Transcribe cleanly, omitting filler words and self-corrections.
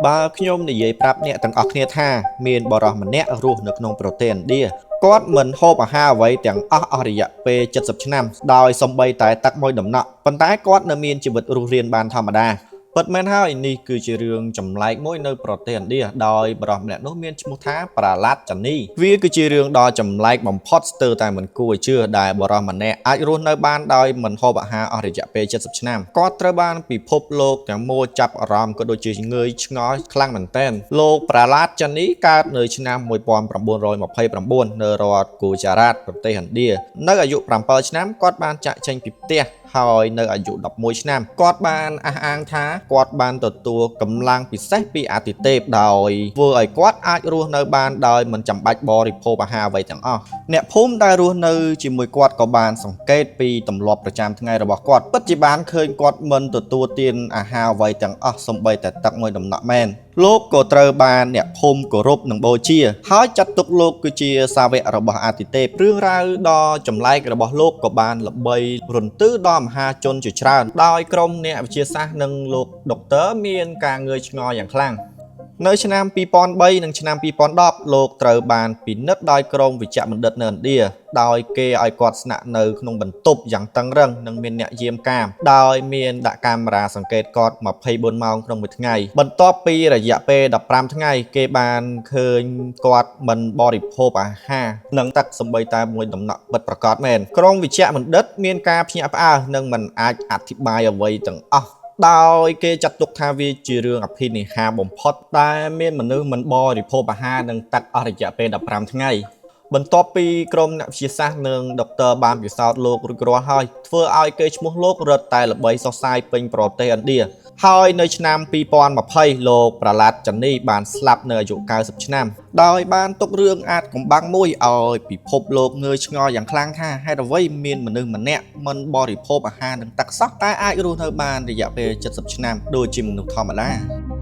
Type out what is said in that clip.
បើខ្ញុំនិយាយប្រាប់អ្នកទាំងអស់គ្នាថាមានបរិសម្នាក់រស់នៅក្នុងប្រទេសឥណ្ឌាគាត់មិនហូបអាហារអ្វីទាំងអស់អស់រយៈពេល70ឆ្នាំដោយសំបីតែទឹកមួយដំណក់ប៉ុន្តែគាត់នៅមានជីវិតរស់រានបានធម្មតាពិតមែនហើយនេះគឺជារឿងចម្លែកមួយនៅប្រទេសឥណ្ឌាដោយបរិសម្នាក់នោះមានឈ្មោះថាប្រាឡាតចានីវាគឺជារឿងដ៏ចម្លែកបំផុតស្ទើរតែមិនគួរឲ្យជឿដែលបរិសម្នាក់អាចរស់នៅបានដោយមិនហូបអាហារអស់រយៈពេល70ឆ្នាំគាត់ត្រូវបានពិភពលោកទាំងមូលចាប់អារម្មណ៍ក៏ដូចជាងឿយឆ្ងល់ខ្លាំងមែនទែនលោកប្រាឡាតចានីកើតនៅឆ្នាំ1929នៅរដ្ឋគូចារ៉ាតប្រទេសឥណ្ឌានៅអាយុ7ឆ្នាំគាត់បានចាក់ចេញពីផ្ទះហើយនៅអាយុ11ឆ្នាំគាត់បានអះអាងថាគាត់បានទទួលកម្លាំងពិសេសពីអាទិទេពដោយធ្វើឲ្យគាត់អាចរស់នៅបានដោយមិនចាំបាច់បរិភោគអាហារអ្វីទាំងអស់អ្នកភូមិដែលរស់នៅជាមួយគាត់ក៏បានសង្កេតពីទម្លាប់ប្រចាំថ្ងៃរបស់គាត់ពិតជាបានឃើញគាត់មិនទទួលទានអាហារអ្វីទាំងអស់សូម្បីតែទឹកមួយដំណក់មែនលោកក៏ត្រូវបានអ្នកភូមិគោរពនិងបូជាហើយចាត់ទុកលោកគឺជាសាវករបស់អាទិទេពរឿងរ៉ាវដ៏ចម្លែករបស់លោកក៏បានល្បីរន្ទឺដល់មហាជនជាច្រើនដោយក្រុមអ្នកវិទ្យាសាស្ត្រនិងលោកដុកទ័រមានការងឿយឆ្ងល់យ៉ាងខ្លាំងនៅឆ្នាំ2003និងឆ្នាំ2010លោកត្រូវបានពិនិត្យដោយក្រុមវិជ្ជបណ្ឌិតនៅឥណ្ឌាដោយគេឲ្យគាត់ស្នាក់នៅក្នុងបន្ទប់យ៉ាងតឹងរឹងនិងមានអ្នកយាមកាមដោយមានដាក់កាមេរ៉ាសង្កេតគាត់24ម៉ោងក្នុងមួយថ្ងៃបន្ទាប់ពីរយៈពេល15ថ្ងៃគេបានឃើញគាត់មិនបរិភោគអាហារនិងទឹកសូម្បីតែមួយដំណក់ពិតប្រាកដមែនក្រុមវិជ្ជបណ្ឌិតមានការភ្ញាក់ផ្អើលនិងមិនអាចអធិប្បាយអ្វីទាំងអស់ដោយគេចាត់ទុកថាវាជារឿងអភិនិហារបំផុតដែលមានមនុស្សមិនបរិភោគអាហារនិងទឹកអស់រយៈពេល15ថ្ងៃបន្ទាប់ពីក្រុមអ្នកវិទ្យាសាស្ត្រនិងដុកទ័របានពិសោធន៍លោករួចរាល់ហើយធ្វើឲ្យគេឈ្មោះលោករឹតតែល្បីសុះសាយពេញប្រទេសឥណ្ឌាហើយនៅឆ្នាំ2020លោកប្រាឡាតចានីបានស្លាប់នៅអាយុ90ឆ្នាំដោយបានទុករឿងអាចកំបាំងមួយឲ្យពិភពលោកងើយឆ្ងល់យ៉ាងខ្លាំងថាហេតុអ្វីមានមនុស្សម្នាក់មិនបរិភោគអាហារនិងទឹកសោះតែអាចរស់នៅបានរយៈពេល70ឆ្នាំដូចជាមនុស្សធម្មតា។